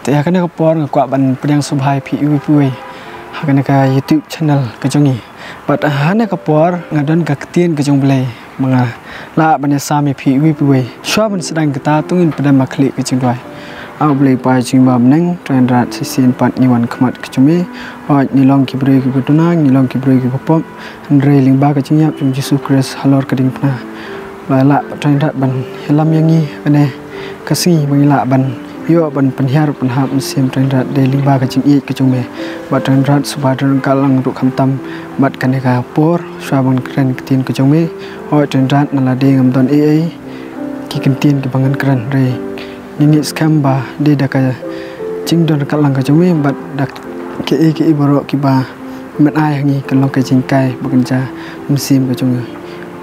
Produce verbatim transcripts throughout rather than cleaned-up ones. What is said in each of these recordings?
Te ha kane ka por nga kwah ban pdiang sngewbha ïa phi iwei pa iwei ha kane ka YouTube channel ka jong ngi. Bad ha kane ka por nga don ka ktien ka jong U Blei ba nga lah ban ïasam ïa phi iwei pa iwei. Shuwa ban sdang kata to ngin pdem ha ka khlieh ka jingduwai. A U Blei Kpa jong ngi ba ha bneng, Trai Kynrad, shisien pat ngi wan khmat ka jong me. Hooid, ngi long ki briew kiba duna, ngi long ki briew kiba pop. Hynrei lyngba ka jingïap jong U Jisu Khrist halor ka diengphna, ba la Trai Kynrad ban ïalam ïa ngi ha kane ka sngi ba ngi lah ban ïoh ban pynhiar pynhap mynsiem, Trai Kynrad, dei lyngba ka jingïeit ka jong me. Bad Trai Kynrad, sngewbha don ryngkat lang ruh khamtam bad kane ka por shuwa ban kren ktien ka jong me. Hooid Trai Kynrad, na lade ngam don ei ei ki ktien kiba ngan kren, hynrei ngi ngeit skhem ba dei da ka jingdon ryngkat lang ka jong me bad da kiei kiei baroh kiba men ai ha ngi kan long ka jinghikai ba kynja mynsiem ka jong ngi.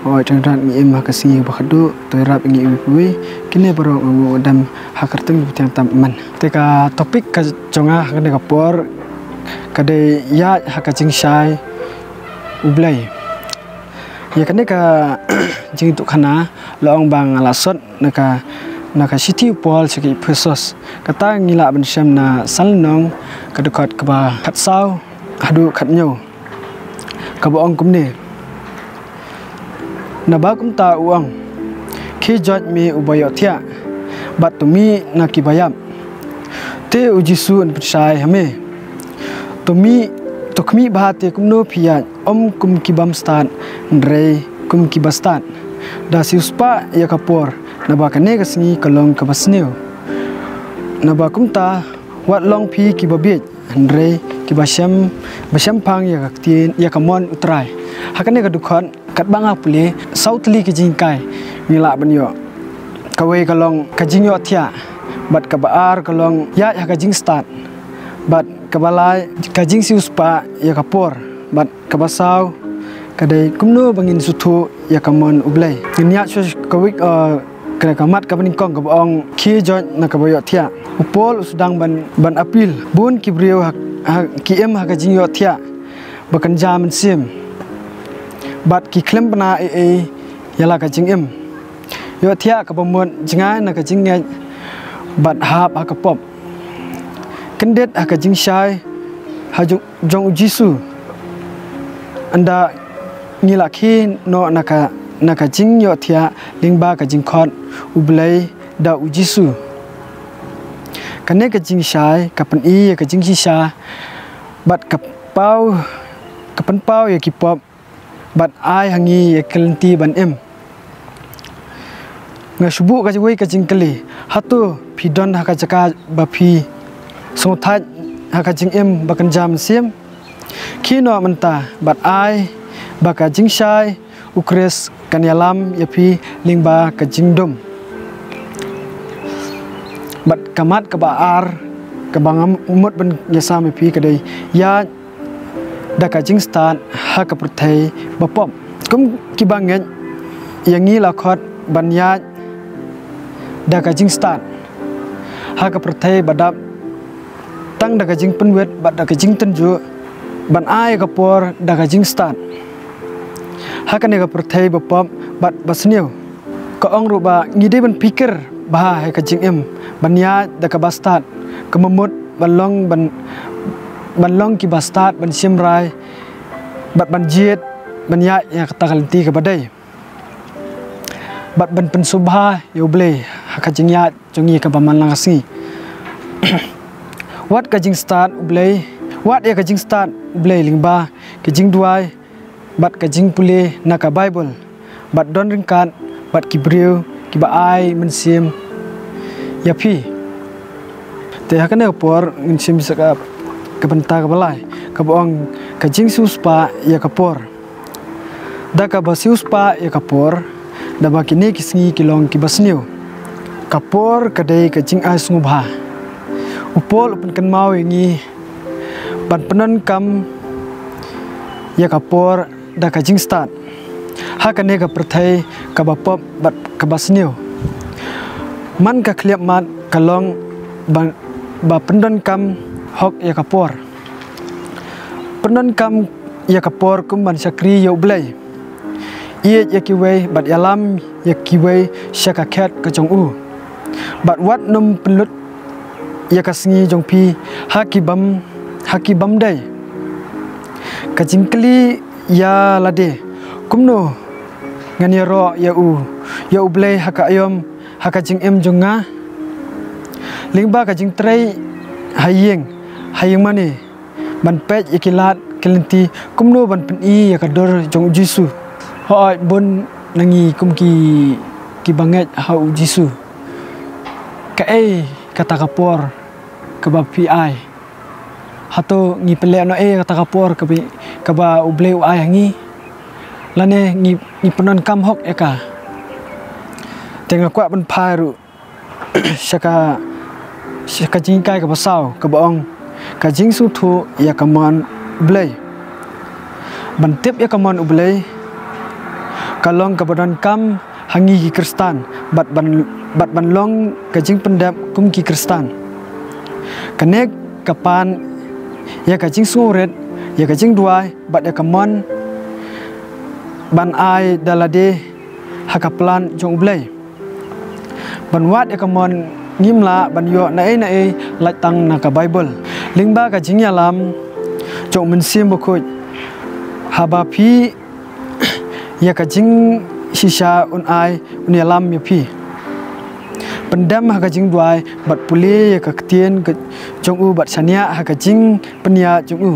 Hooid Trai Kynrad, ngi im ha ka sngi ba khatduh, to ïarap ïa ngi iwei pa iwei. Kine baroh nga ong, nga dem ha ka kyrteng ba thiang tam, amen. Te ka topic ka jong nga ha kane ka por ka dei ïaid ha ka jingshai U Blei. Ïa kane ka jingïathuhkhana la ong ba nga la sot na ka, na ka shithi u Paul sha ki Ephesos. Kata ngi lah ban shem na San Lynnong ka dkhot kaba khatsaw haduh khathynñiew, kaba ong kumne: Naba kumta u ong, khie joit me uba ïohthiah, bad to mih na kiba ïap. Te U Jisu un pynshai ha me. To mih, to khmih bha te kumno phi ïaid, ym kum ki bym stad, hynrei kum kiba stad. Da siewspah ïa ka por, naba kane ka sngi ka long kaba sniew. Naba kumta, wat long phi kiba bieit, hynrei kiba shem, ba shemphang ïa ka ktien, ïa ka mon U Trai. Ha kane ka dkhot, katba nga pule, saw tylli ki jinghikai ngi lah ban ïoh. Kawei ka long ka jingïohthiah, bad kaba ar ka long ïaid ha ka jingstad, bad kaba lai ka jingsiewspah ïa ka por, bad kaba saw ka dei kumno ba ngin sngewthuh ïa ka mon U Blei. Ngin ïaid shuwa sha kawei, eh, ka, ka mat kaba nyngkong kaba ong khie joit na kaba ïohthiah. U Paul u sdang ban, ban appeal. Bun ki briew ha, ha, ki im ha ka jingïohthiah ba kynja mynsiem, bad ki khlem bna ei ei ïa la ka jingim. Ïohthiah kaba mut jngai na ka jingngeit bad hap ha ka pop. Kyndit ha ka jingshai ha jong, jong U Jisu. Ynda ngi la khie noh na ka, na ka jingïohthiah lyngba ka jingkhot U Blei da U Jisu. Kane ka jingshai ka pyni ïa ka jingshisha bad ka paw, ka pynpaw ïa ki pop, bad ai ha ngi ïa ka lynti ban im. Nga shu buh kawei ka jingkylli. Hato phi don ha ka jaka ba phi sngewthait ha ka jingim ba kynja mynsiem? Khie noh mynta bad ai ba ka jingshai U Khrist kan ïalam ïa phi lyngba ka jingdum. Bad ka mat kaba ar kaba nga mut ban ïasam ïa phi ka dei ïaid da ka jingstad ha ka pyrthei ba pop. Kum kiba ngeit ïa ngi la khot ban ïaid da ka jingstad ha ka pyrthei ba dap tang da ka jingpynwit bad da ka jingtynjuh, ban ai ka por da ka jingstad ha kane ka pyrthei ba pop bad ba sniew. Ka ong ruh ba ngi dei ban phikir bha ha ka jingim, ban ïaid da kaba stad, ka mut ban long, ban, ban long kiba stad, ban shim rai, bad ban jied, ban ïaid ïa kata ka lynti kaba dei, bad ban pynsngewbha ïa U Blei ha ka jingïaid jong ngi kaba man la ka sngi. Wat ka jingstad U Blei, wat ïa ka jingstad U Blei lyngba ka jingduwai bad ka jingpule na ka Baibl, bad don ryngkat bad ki briew kiba ai mynsiem ïa phi. Te ha kane ka por ngin shim sa ka, ka bynta kaba lai, kaba ong ka jingsiewspah ïa ka por. Da kaba siewspah ïa ka por, naba kine ki sngi ki long kiba sniew. Ka por ka dei ka jingai sngewbha. U Paul u pynkynmaw ïa ngi ban pyndonkam ïa ka por da ka jingstad ha kane ka pyrthei kaba pop bad kaba sniew. Man ka khlieh mat ka long ba, ba pyndonkam hok ïa ka por. Pyndonkam ïa ka por kum ban shakri ïa U Blei. Ïeit ïa kiwei bad ïalam ïa kiwei sha ka khet ka jong u. Bad wat nym pynlut ïa ka sngi jong phi ha ki bym, ha ki bym dei. Ka jingkylli ïa lade, kumno ngan ïaroh ïa u, ïa U Blei ha ka aïom, ha ka jingim jong nga? Lyngba ka jingtrei ha ïing, ha ïing mane, ban peit ïa ki lad ki lynti, kumno ban pyni ïa ka dur jong U Jisu? Hooid, bun na ngi kum ki, ki bangeit ha U Jisu. Kaei kata ka por kaba phi ai? Hato ngi pynleh noh ïa kata ka por kaba, kaba U Blei u ai ha ngi? Lane ngi, ngi pyndonkam hok ïa ka? Te nga kwah ban phai ruh sha ka, sha ka jinghikai kaba saw, kaba ong, ka jingsngewthuh ïa ka mon U Blei. Ban tip ïa ka mon U Blei ka long kaba donkam ha ngi ki Khristan, bad ban, bad ban long ka jingpyndep kum ki Khristan. Kane ka pan ïa ka jingsngewrit, ïa ka jingduwai, bad ïa ka mon ban ai da lade ha ka plan jong U Blei. Ban wad ïa ka mon ngim lah ban ïoh naei naei lait tang na ka Baibl. Lyngba ka jingïalam jong U Mynsiem Bakhuid, haba phi ïa ka jingshisha un ai, un ïalam ïa phi. Pyndem ha ka jingduwai bad pule ïa ka ktien ka jong u bad shaniah ha ka jingpynïaid jong u.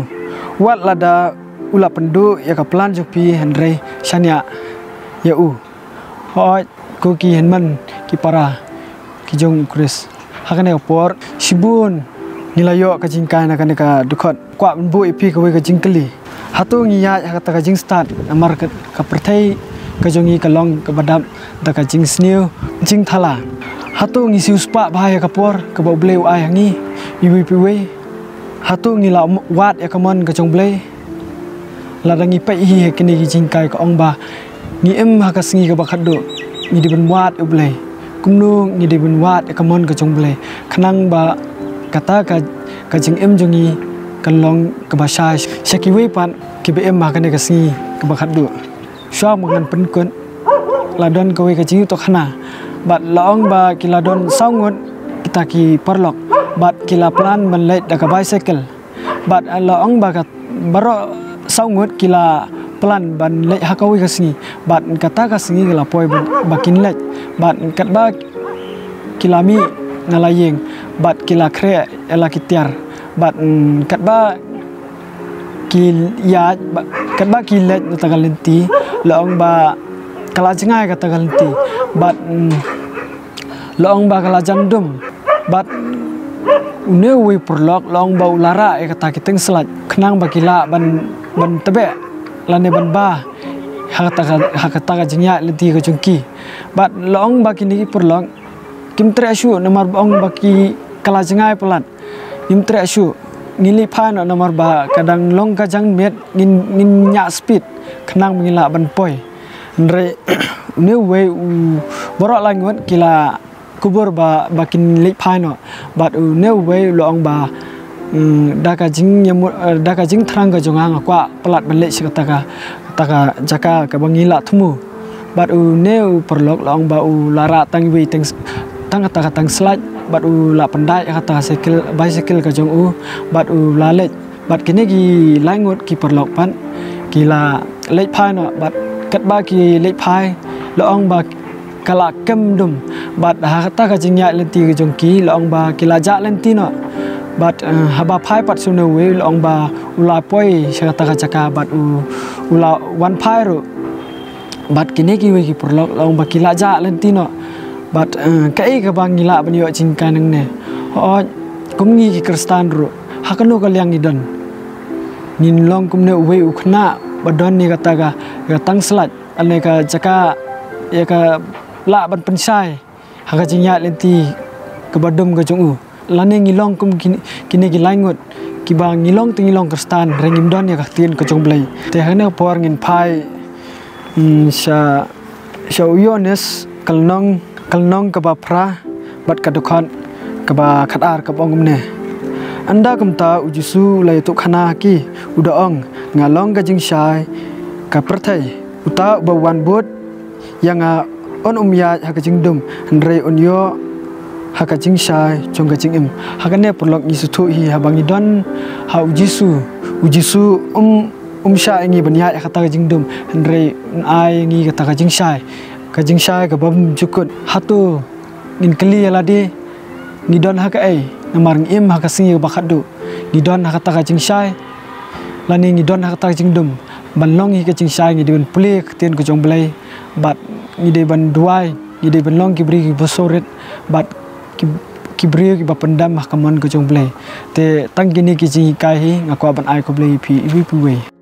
Wat lada u la pynduh ïa ka plan jong phi, hynrei shaniah ïa u. Hooid, ko ki hynmen ki para ki jong U Khrist, ha kane ka por shibun ngi la ïoh ka jinghikai na kane ka dkhot. Kwah ban buh ïa phi kawei ka jingkylli. Hato ngi ïaid ha kata ka jingstad namar ka, ka pyrthei ka jong ngi ka long kaba dap da ka jingsniew jingthala? Hato ngi siewspah bha ïa ka por kaba U Blei u ai ha ngi iwei pa iwei? Hato ngi la wad ïa ka mon ka jong U Blei? Lada ngi peit hi ha kine ki jinghikai, ka ong ba ngi im ha ka sngi kaba khatduh, ngi dei ban wad ïa U Blei. Kumno ngi dei ban wad ïa ka mon ka jong U Blei, khnang ba kata ka, ka jingim jong ngi kan long kaba shai sha kiwei pat kiba im ha kane ka sngi kaba khatduh? Shuwa ba ngan pynkut, la don kawei ka jingïathuhkhana, bad la ong ba ki la don saw ngut kita ki paralok, bad ki la plan ban leit da ka bicycle. Bad la ong ba ka, baroh saw ngut ki la plan ban leit ha kawei ka sngi, bad kata ka sngi ki la poi ba, ba kin leit. Bad katba ki la mih na la ïing, bad ki la khreh ïa la ki tiar, bad, mm, katba ki ïaid, ba, katba ki leit na kata ka lynti, la ong ba ka la jngai kata ka lynti. Bad, mm, la ong ba ka la jan dum. Bad une uwei u paralok, la ong ba u la rah ïa kata ki tyngslait khnang ba ki lah ban, ban tbeh lane ban bah ha kata ka, ha kata ka jingïaid lynti ka jong ki. Bad la ong ba kine ki paralok kim treh shuh namar ba ong ba ki, ka la jngai palat. Ngim treh shuh, ngin leit phai noh namar ba ka dang long ka janmiet, ngin, ngin ñiah speed khnang ba ngin lah ban poi. Hynrei une uwei u, baroh lai ngut ki la kubur ba, ba kin leit phai noh. Bad une uwei u la ong ba, mm, da ka jing, da ka jingthrang ka jong nga, nga kwah palat ban leit sha kata ka, kata ka jaka kaba ngi la thmu. Bad une u paralok, la ong ba u la rah tang iwei tang, tang kata ka tyngslait, bad u la pyndait ïa kata ka cycle, bicycle ka jong u, bad u la leit. Bad kine ki lai ngut ki paralok pat ki la leit phai noh, bad katba ki leit phai, la ong ba ka la kem dum. Bad ha kata ka jingïaid lynti ka jong ki, la ong ba ki la jah lynti noh. Bad, eh, haba phai pat sha une uwei, la ong ba u la poi sha kata ka jaka, bad u, u la wan phai ruh. Bad kine kiwei ki paralok, la ong ba ki la jah lynti noh. Bad, eh, kaei kaba ngi lah ban ïoh jinghikai nangne? Hooid, kum ngi ki Khristan ruh, ha kano ka liang ngi don? Ngin long kumne uwei u khynnah ba don ïa kata ka, ka tyngslait, lane ka jaka, ïa ka lah ban pynshai ha ka jingïaid lynti kaba dum ka jong u? Lane ngi long kum kin-, kine ki lai ngut kiba ngi long te ngi long Khristan, hynrei ngim don ïa ka ktien ka jong U Blei? Te ha kane ka por ngin phai, mm, sha, sha u Ïoannis ka lynnong, ka lynnong kaba phra bad ka dkhot kaba khatar, kaba ong kumne: Ynda kumta U Jisu u la ïathuhkhana ha ki, u da ong, nga long ka jingshai ka pyrthei. Uta uba wan bud ïa nga un ym ïaid ha ka jingdum, hynrei un ïoh ha ka jingshai jong ka jingim. Ha kane paralok ngi sngewthuh hi haba ngi don ha U Jisu, U Jisu um, um shah ïa ngi ban ïaid ha kata ka jingdum, hynrei un ai ïa ngi kata ka jingshai, ka jingshai ka bym jukut. Hato ngin kylli ïa lade, ngi don ha kaei? Namar ngi im ha ka sngi kaba khatduh. Ngi don ha kata ka jingshai lane ngi don ha kata ka jingdum? Ban long hi ka jingshai ngi dei ban pule ka ktien ka jong U Blei, bad ngi dei ban duwai, ngi dei ban long ki briew kiba sngewrit, bad ki, ki briew kiba pyndem ha ka mon ka jong U Blei. Te tang kine ki jinghikai hi nga kwah ban ai khublei ïa phi iwei pa iwei.